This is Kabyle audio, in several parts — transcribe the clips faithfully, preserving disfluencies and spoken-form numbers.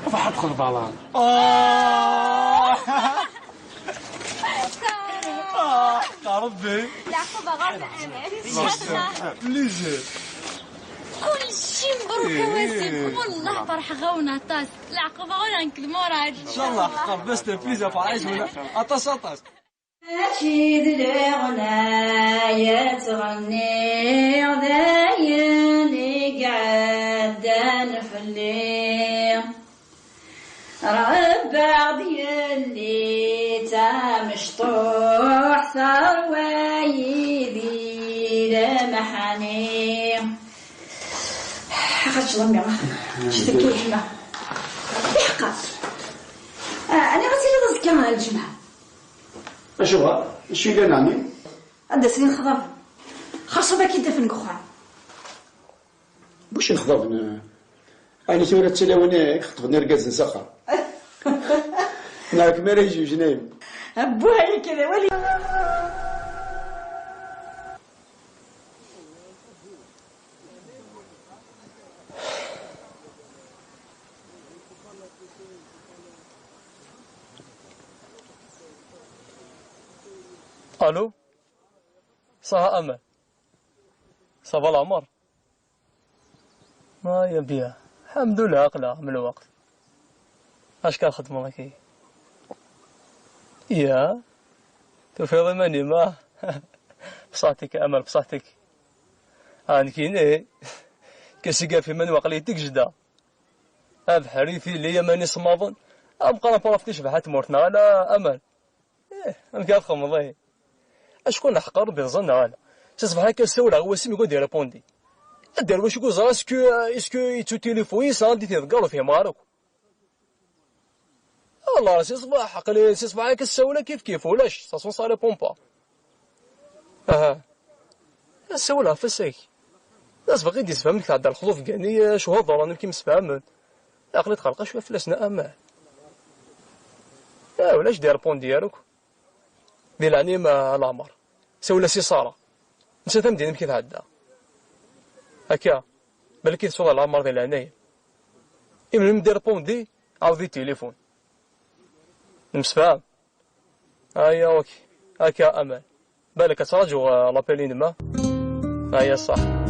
Ruḥ ad txedmeḍ alan. Ah! Ah, ṛebbi. Leɛqub ɣer Aman. Plaisir. Kulci mebruk a Wasif. Wallah ferḥeɣ-awen aṭas. Leɛqub ɣur-a nekk d Murad. Inchallah, ḥeqqa, best plaisir, ferḥeɣ-awen aṭas, aṭas. Mačči d leɣnaya ttɣenniɣ d ayen i iɛeddan fell-i. Rebbaɣ-d yelli tamecṭuḥt terwa-yi di lemḥani. Ɣač ḍemmi, ǧitek i ḥma. Iḥqa. Ah, ani ɣas iliḍ azekka lǧemɛa? Acuɣer? Acu yellan, ɛni? Ad d-asen inexḍaben. Xerṣum ad k-id-afen deg uxxam. Buc inexḍaben? Ɛni tura d tilawin i ixeṭben irgazen s axxam? Neɣ kem ara yejbjen a yemma? Abbuh, ay akka d awal. Allô. Saha Aman. Ça va leɛmer? Ma ya bien. Lḥemdullah, aql-aɣ am lweqt. Acu kan txeddmeḍ akka? Ya. Tufiḍ iman-im, ah? Bṣaḥtik a Aman, bṣaḥtik. Ah, nekkini. Kasi gaf iman-iw aql-iyi deg jda. Abeḥri, tili, aman isemmaḍen. Am qrab ɣef ticbaḥ n tmurt, neɣ ala a Aman? Ih, amek ara txedmeḍ ihi? Acku neḥqer Rebbi, teẓriḍ neɣ ala? Si ṣṣbeḥ akka ssawleɣ i Wasim, yugi ad d-irrepondi. Ad d-yerr wacu i yeẓra, est-ce que, est-ce que yettu tilifun-is, anda i t-iḍegger, ur fhimeɣ ara akk. Allah, si ṣṣbeḥ, aql-i si ṣṣbeḥ akka ssawleɣ kif kif, ulac, ça sonne, ça répond pas. Aha. Ssawleɣ ɣef wass-agi. D asbeɣ i d-yessefhamen deg tɛedda lexḍuf gani, eh, cuhud ḍerren amek i msefhamen. Aql-i tqelqeɣ cwiya fell-asen a Aman. Eh, ulac d-irrepondi ara akk. Di leɛnaya-m a Leɛmer. Sawel-as i Ṣara. Netta tamdin amek i tɛedda. Akka. Balak i tsuɣ a Leɛmer di leɛnaya-m. Imi ur d-irrepondi, ɛawed i tilifun. Nemsefham. Aya, ok. Akka a Aman. Balak ad traǧuḍ, uh, l'appel-inem, ah? Aya ṣṣeḥ.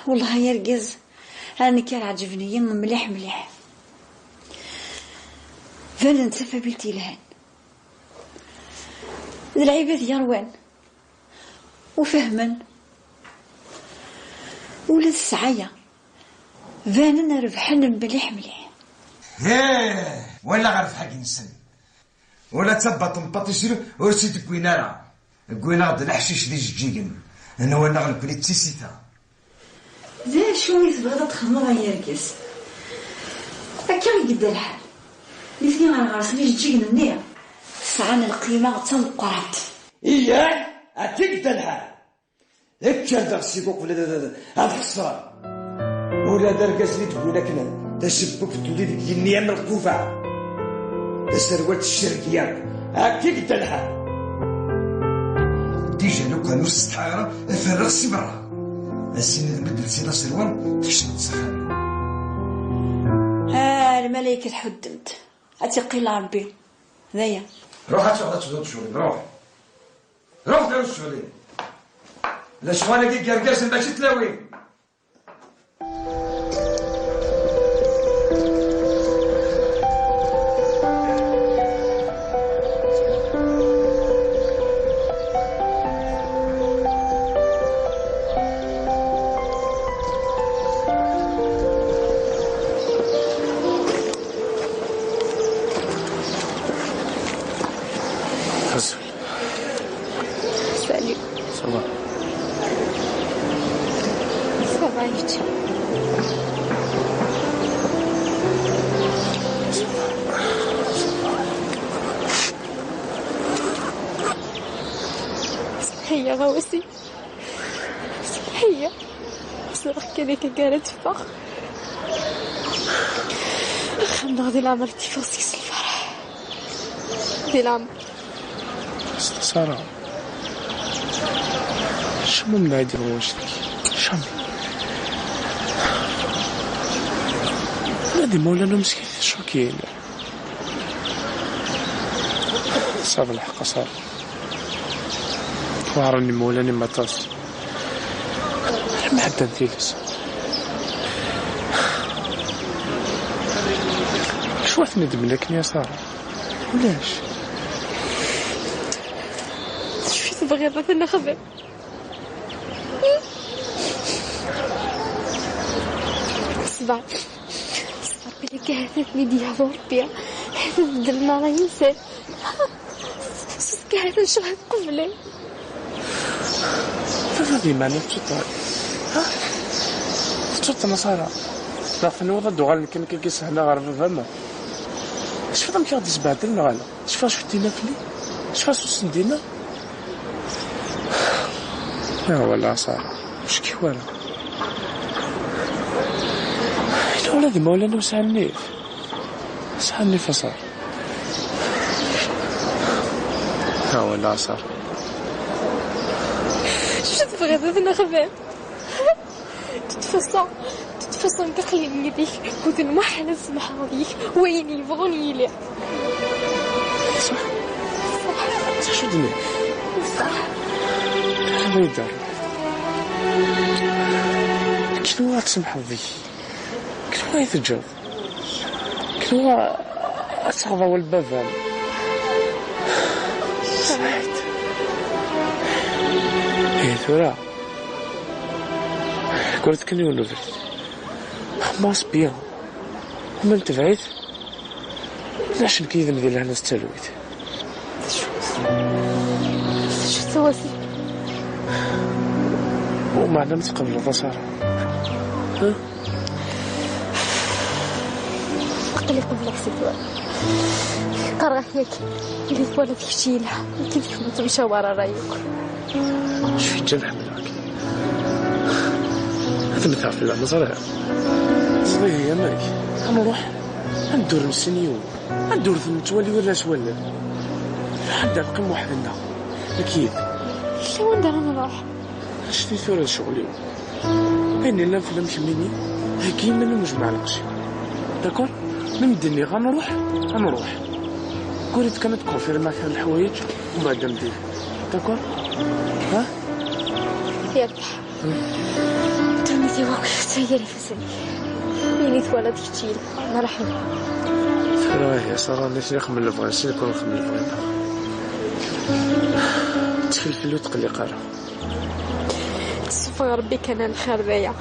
Wellah ay argaz, a nekk ara ɛeǧben-iyi mliḥ mliḥ. Banen d tafabilt yelhan. D lɛibad yerwan. U fehmen. Ula d ssɛaya. Banen rebḥen mliḥ mliḥ. Heh, wala ɣer lḥag-nsen. Ula d tabaṭembaṭ isru ur tt-id-wwin ara. Wwin-aɣ-d leḥcic d ijeǧǧigen. Nwan-aɣ nekkni d tisita. D acu i tebɣiḍ ad txedmeḍ ay argaz? Akka i yedda lḥal. Nitni ɣer ɣer-sen ijeǧǧigen-nni sɛan lqima d tameqqrant. Iyah, akka i yedda lḥal. Kker daɣ seg uqbel ad, ad, ad xesreɣ. Ula d argaz-nni d-wwin akken tacebbubt tuli deg yigenni am lqubaɛ. Taserwalt tcerreg yakk. Akka i yedda lḥal. Déjà lukan ur setḥaɣ ara, ferreɣ si berra. Ass-nni d mi d-telsiḍ aserwal, tekcmeḍ s axxam. Ah, lmalayek tḥuddem-t. Ad tt-iqqil Rebbi. D aya. Ruḥ ad tuɣeḍ ad tebduḍ ccɣel-im, ruḥ. Ruḥ d ccɣel-im. Lecɣal-agi n yergazen mačči d tlawin. Aɣawasi. Ḥeyya. Ẓriɣ kan akka ara teffeɣ. Axxam-nneɣ di leɛmer teffeɣ seg-s lferḥ. Di leɛmer. Sara. Acemma ur mneɛ i d-iḍerrun annect-ik. Jamais. Ula d imawlan-inu meskin d icukiyen. Tesɛiḍ lḥeqq a Sara. Weɛren imawlan-im aṭas. Alamma ɛeddan tilas. Acu ad ten-id-mlaken a Sara? Ulac. D acu i tebɣiḍ ad t-nexdem? Ṣber. Ṣber, belli kan ha-t-an ad ten-id-yehdu Ṛebbi. Ha-t-an beddlen ṛṛay-nsen. Ṣṣeḥ kan ha-t-an ncewhed qbel. Baba di meɛna tettuṭṭal. Ha? Tettuṭṭal a Sara. Neɣ tenwiḍ ad d-uɣalen kan akka sahla ɣer baba-m? Tecfiḍ amek i ɣ-d-isbehdel neɣ ala? Tecfiḍ acu d-tenna fell-i? Tecfiḍ acu s-d-tenna? Ah, wala a Sara, ur ckiɣ ara. Yella ula d imawlan-iw sɛan nnif. Sɛan nnif a Sara. Ah, wala a Sara. Acu tebɣiḍ ad nexdem? De toute façon, de toute façon, nekk aql-i yid-k, ur d-nmuḥal ad semḥeɣ deg-k, wayen yebɣun yili. Ṣṣeḥ. Ṣṣeḥ. D acu d-nniɣ? Ṣṣeḥ. Anda yedder? Kenwi ad tsemḥeḍ deg-k. Kenwi ay teǧǧeḍ. Kenwi ad taɣeḍ awal n baba-m. Ṣṣeḥ. Eh, tura. Kkret kan yiwen ubrid. Xemmem-as bien. Ma netbeɛ-it, ulac nekk yid-m di lehna s talwit. Acu tawasi? Umeɛna ma tqebleḍ a Sara? Ha? Aql-i qebleɣ si tura. Qqareɣ-ak yak, ili twalaḍ kečč yelha, akken kemm ur temcawar ara yakk. Acu yeǧǧan ḥemmleɣ-k? Ad mmteɣ fell-am, ẓriɣ. Ẓriɣ yamak. Ad nruḥ. Ad neddu ur nessin yiwen. Ad ur nettwali ula s wallen. Ad d-neqqim weḥd-nneɣ. Nekk yid-m. Yella wanda ara nruḥ? Annect-a tura d ccɣel-iw. Ayen yellan fell-am kemmini, heggi iman-im u jmeɛ lqecc-im. D'accord? Mi m-d-nniɣ ad nruḥ, ad nruḥ. Gguri-d kan ad tkonfirmiḍ kra n leḥwayeǧ, umbeɛd ad m-d-iniɣ. D'accord? Ha? Yerbeḥ. Ddunit-iw akk tefka gar ifassen-ik. Ini twalaḍ kečč yelha, merḥba. Tura ihi, Sara, nitni xemmen lebɣi, sin kun xemmen lebɣi. Ttkel fell-i ur tqelliq ara. Sufeɣ Rebbi kan a lxir d aya.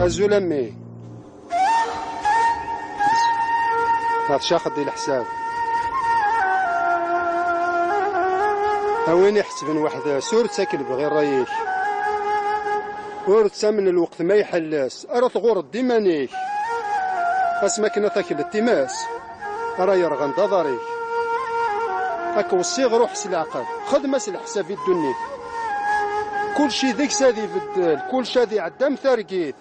Azul a mmi. Tɛeccaqeḍ di leḥsab. A win iḥesben weḥd-s, ur ttak lebɣi ṛṛay-ik. Ur ttamen lweqt ma iḥelles, ara tɣureḍ d iman-ik. Asmi akken ad takleḍ timas, ara yerɣen d aḍar-ik. Ad k-weṣṣiɣ, ruḥ s leɛqel, xdem-as leḥsab i ddunit. Kulci deg-s ad ibeddel, kulci ad iɛedda am targit.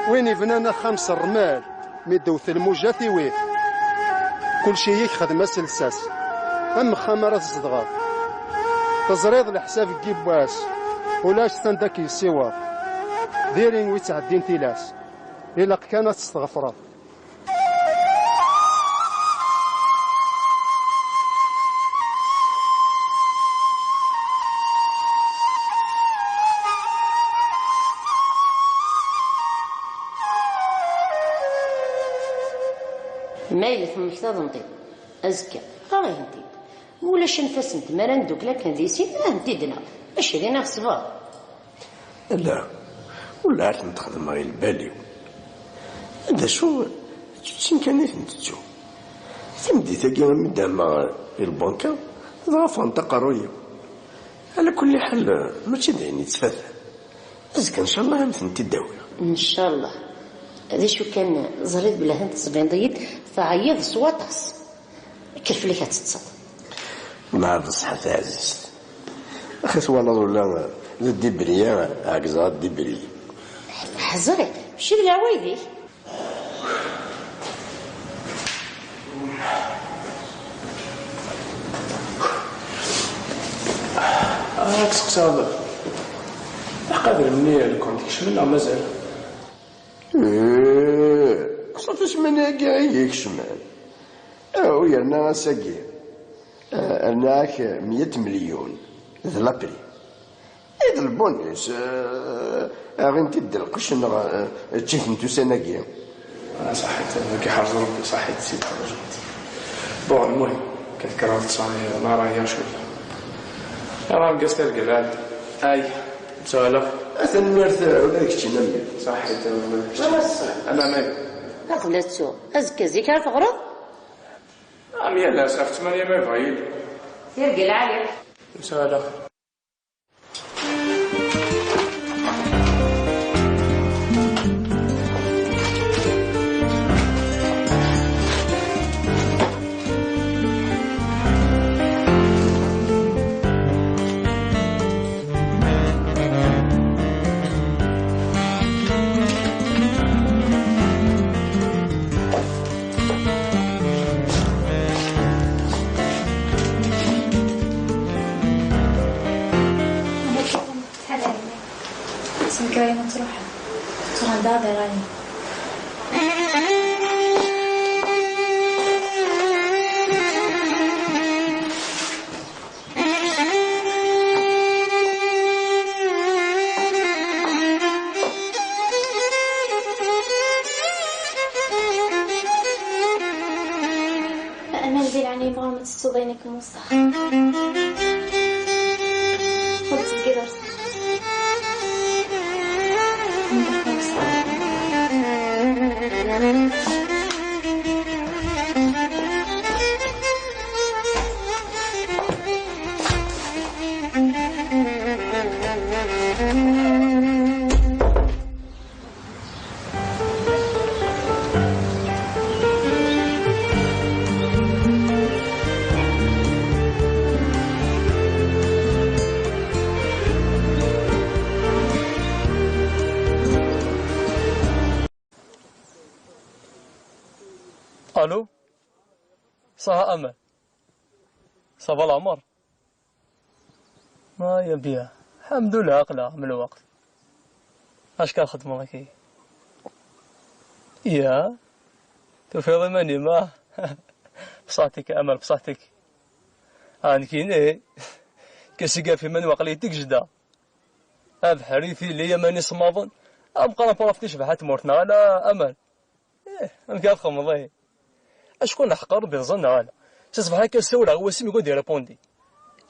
Win ibnan axxam s ṛṛmal, mi d-tewwet lmuja tiwi-t. Kulci yik xdem-as lsas, am uxxam ara tzedɣeḍ. Teẓriḍ leḥsab n yiwwas, ulac s anda k-yessiweḍ. Diri wi ttɛeddin tilas, ilaq kan ad testeɣfreḍ. Ay la temmektaḍ-nti-d azekka, ɣer-ihen-t-id. Ma ulac anef-asent mi ara neddukel akken di sin, ahent-id-nneɣ. Mačči din i ɣ-ṣṣber. Ala, ur la ara tent-xedmeɣ i lbal-iw. D acu, d tuttin kan i tent-ttuɣ. Tameddit-agi, mi d-ammeɣ i lbanka, dɣa ffɣent aqerruy-iw. Ala kulli ḥal, mačči d ayen yettfatan. Azekka, ncallah, ad am-tent-id-awiɣ. Ncallah. D acu kan, ẓriɣ belli atan tettbineḍ-iyi-d teɛyiḍ s waṭas. Kker fell-ak ad teṭṭseḍ. Ma d ṣṣeḥ a taɛzizt. Axi twalaḍ ula d dibri-a, ɛegzeɣ ad dibri. Ḥẓer, mačči d leɛwayed-ik. Ah, ad k-seqsaɣ, aqadr-nni lkun tkecmen neɣ mazal? Eh, ṣafi ssmana-agi i ikecmen. Ah, u yerna ass-agi, ah, rniɣ-ak meyya melyun d lapri. I d lbonus, eh, aɣin-t-id d lqecc neɣ, eh, ččit-tent ussan-agi. Ah, ṣaḥit, ad k-iḥrez Rebbi, ṣaḥit, sidi ḥrez Rebbi. Bon, lmuhim, kan tekkreḍ ttṣani, ma raya cwiya. Ara ngas targala. Ay, ttwalaɣ. A tanemmirt, eh, ula d keččini a mmi. Ṣaḥit, a mmi. Ama, ama. Aql-aɣ nettu. Azekka zik ara teɣreḍ? Am yal ass, ɣef ttmanya ma yebɣa yili. Tirga lɛali. Ttwalaɣ. Semkay ma truḥ. Truḥ da di rani. Aman di leɛnaya-m ɣur-m ad tettuḍ ayen akken muṣeɣ. Ur ttbeggiḍ ar Allô؟ Ça va, Amal? Ça va, leɛmer? Ma ya bien. Ḥamdullah, aql-aɣ am lweqt. Acka xedmeɣ-ak-iyi. Ya, tufiḍ iman-im, ah? Bṣaḥtik a Amal, bṣaḥtik. Ah, nekkini, kasi gaf iman-iw aql-iyi deg jda. Abeḥri, tili, aman isemmaḍen. Am qrab ɣef ticbaḥ n tmurt, neɣ ala a Amal? Ih, amek ara txedmeḍ, ih? Acku neḥqer Rebbi, teẓẓa neɣ ala? Si ṣṣbeḥ akka ssawleɣ i wass-im, yugi ad d-irrepondi.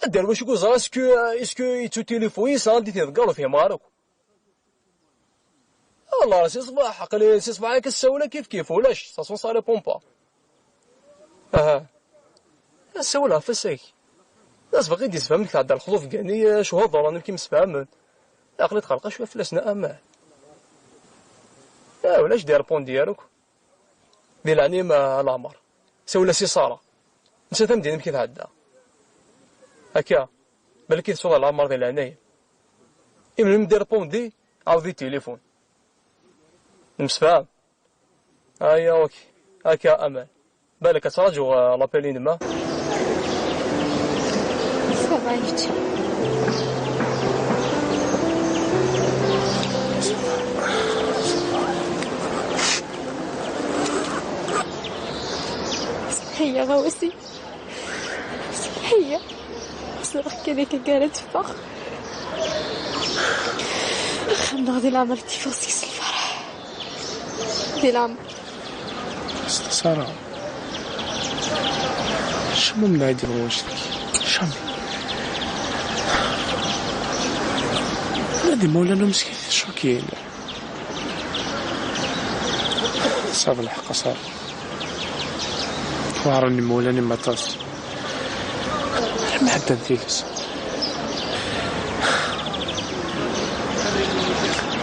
Ad d-yerr wacu i yeẓra, est-ce que, est-ce que yettu tilifun-is, anda i t-iḍegger, ur fhimeɣ ara akk. Allah, si ṣṣbeḥ, aql-i si ṣṣbeḥ akka ssawleɣ kif kif, ulac, ça sonne, ça répond pas. Aha. Ssawleɣ ɣef wass-agi. D asbeq i d-yessefhamen deg tɛedda lexḍuf gani, eh, acu heḍren, amek i msefhamen. Aql-i tqelqeɣ cwiya fell-asen a Amal. Ah, ulac d-irrepondi ara akk. Di leɛnaya-m a Leɛmer. Sawel-as i Ṣara. Netta tamdin amek i tɛedda. Akka. Balak i tesɛuḍ a Leɛmer di leɛnaya-m. Imi mi d-irrepondi, ɛawed i tilifun. Nemsefham? Aya, ok. Akka a Amal. Balak ad traǧuɣ, eh, l'appel-inem, ah? Ça va, yečča. Ḥiya, ɣawasi. Ḥiya. Ẓriɣ kan akka ara teffeɣ. Axxam-nneɣ di leɛmer i d-iffeɣ seg-s lferḥ. Di leɛmer. Ṣara, Jamais ur m-ɛeddiɣ wanect-ik. Jamais. Nadi Mawlana meskin, d ccukin. Tesɛiḍ lḥeqq a Sara. Weɛren imawlan-im aṭas. Alamma ɛeddan tilas.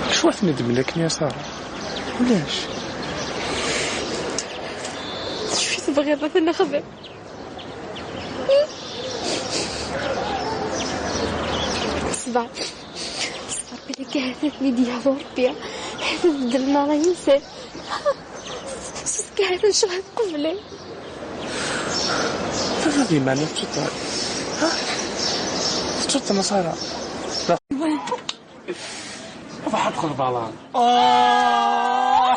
Acu ara ten-ddmen akken a Sara? Ulac. D acu i tebɣiḍ ad t-nexdem? Ṣbeṛ. Ṣbeṛ, belli kan ad ten-id-yehdu Ṛebbi. Ad beddlen ṛṛay-nsen. Ṣṣeḥ kan ad ncebḥ qbel. Baba di meɛna tettuṭṭal. Ha? Tettuṭṭal a Sara. Ruḥ ad txedmeḍ alan. Ah!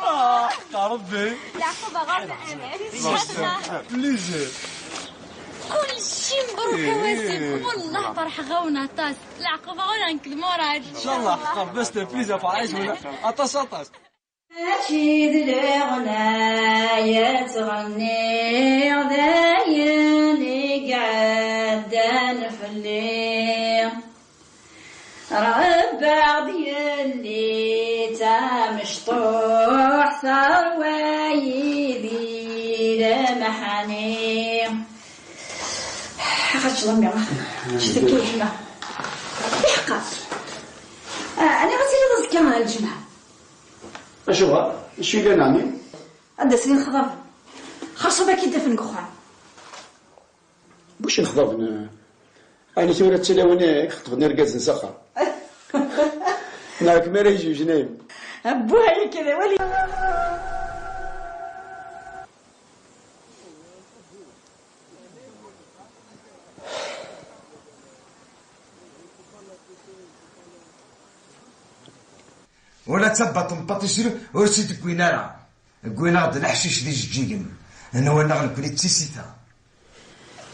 Ah, Ṛebbi. Leɛqub ɣer lɛali. Plaisir. Kulci mebruk a Wasif. Wallah ferḥeɣ-awen aṭas. Leɛqub ɣur-a nekk d Murad. Incallah, ḥeqqa, best plaisir, ferḥeɣ-awen aṭas, aṭas. Mačči d leɣnaya ttɣenniɣ, d ayen i iɛeddan fell-i. Rebbaɣ-d yelli d tamecṭuḥt, terwa-yi di lemḥani. Ɣač ḍemmi, ǧitek i gma. Iḥqa. Ah, ani ɣas iliḍ azekka ar lǧemɛa? Acuɣer? Acu yellan, ɛni? Ad d-asen inexḍaben. Xerṣum ad k-id-afen deg uxxam. Buc inexḍaben? Ɛni tura d tilawin i ixeṭben irgazen s axxam? Neɣ kem ara yejjujen a yemma? Abbuh, ay akka d awal. Ula d tabbaṭ n Patisru ur tt-id-wwin ara. Wwin-aɣ-d leḥcic d ijeǧǧigen. Nwan-aɣ nekkni d tisita.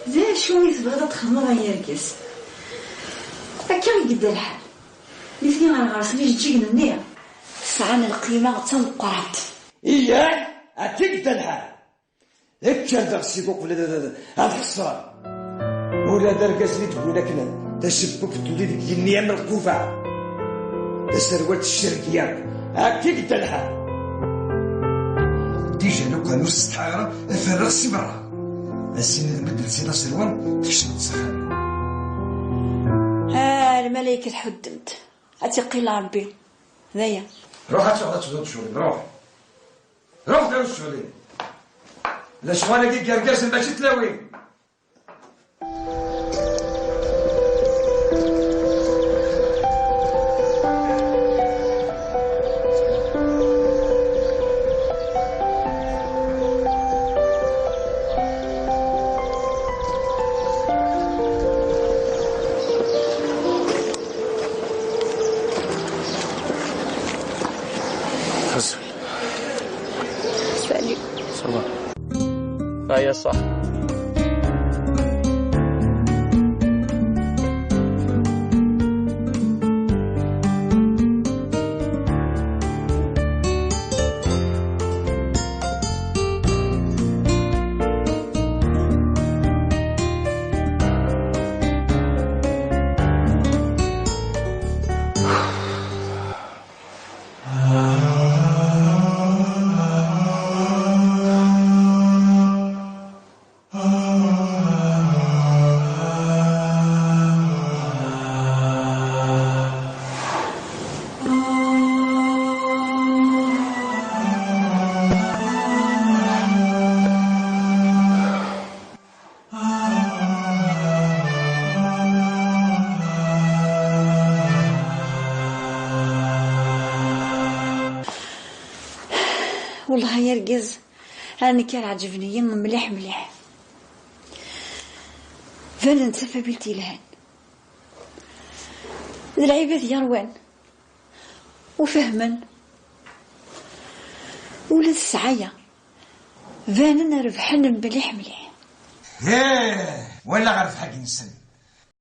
D acu i tebɣiḍ ad txedmeḍ ay argaz? Akka i yedda lḥal. Nitni ɣer ɣer-sen ijeǧǧigen-nni sɛan lqima d tameqqrant. Iyah, akka i yedda lḥal. Kker d aɣ-ssibuqel ad, ad, ad ḥeṣren. Ula d argaz-nni d-wwin akken tasebbut tuli deg yigenni am lqubaɛ. Taserwalt tcerreg yakk. Akka i yedda lḥal. Dija lukan ur setḥaɣ ara, ferreɣ si berra. Ass-nni d beddel sin aserwal, tekcem-d s axxam. Ah, lmalayek tḥuddem-d. Ad tt-iqqil Rebbi. D aya. Ruḥ ad tuɣeḍ ad tebduḍ ccɣel-im, ruḥ. Ruḥ d ccɣel-im. Lecɣal-agi n yergazen mačči d tlawin. Azul. Salut. Ça va. Aya ṣṣeḥ. Wellah ay argaz, ar nekk ara ɛeǧben-iyi mliḥ mliḥ. Banen d tafabilt yelhan. D lɛibad yerwan. Ur fehmen. Ula d ssɛaya. Banen rebḥen mliḥ mliḥ. Heh, walaɣ rrbeḥ-agi-nsen.